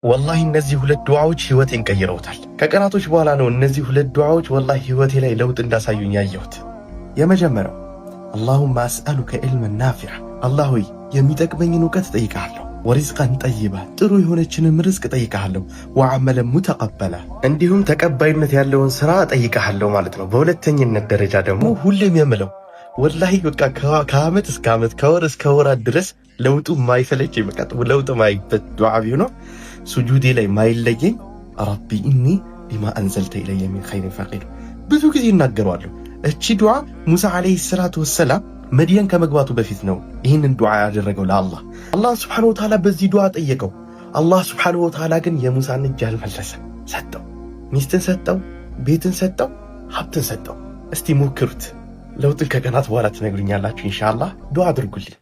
ወላሂ እነዚህ ሁለት ዱዓዎች ህይወቴን ቀይረውታል። ከቀናቶች በኋላ ነው እነዚህ ሁለት ዱዓዎች ወላሂ ህይወቴ ላይ ለውጥ እንዳሳዩኝ ያየሁት። የመጀመሪያው اللهم أسألك علما نافعا፣ አላህ ሆይ የሚጠቅመኝን እውቀት እጠይቅሃለሁ። ورزقا طيبا፣ ጥሩ የሆነችንም ርዝቅ እጠይቅሃለሁ። وعملا متقبلا፣ እንዲሁም ተቀባይነት ያለውን ስራ እጠይቅሃለሁ ማለት ነው። በሁለተኝነት ደረጃ ደግሞ ሁሌም የምለው ወላሂ በቃ ከዓመት እስከ ዓመት፣ ከወር እስከ ወራት ድረስ ለውጡ ማይሰለች፣ በቃ ለውጥ ማይበት ዱዓ ቢሆነው ሱጁዴ ላይ ማይለየኝ رب إني لما أنزلت إلي من خير فقير ብዙ ጊዜ እናገረዋለሁ። እቺ ዱዓ ሙሳ عليه الصلاة والسلام መድየን ከመግባቱ በፊት ነው ይህንን ዱዓ ያደረገው ለአላህ። አላህ سبحانه وتعالى በዚህ ዱዓ ጠየቀው። አላህ سبحانه وتعالى ግን የሙሳን እጅ አልመለሰም። ሰጠው፣ ሚስትን ሰጠው፣ ቤትን ሰጠው፣ ሀብትን ሰጠው። እስቲ ሞክሩት። ለውጥን ከቀናት በኋላ ትነግሩኛላችሁ ኢንሻአላህ። ዱዓ አድርጉልኝ።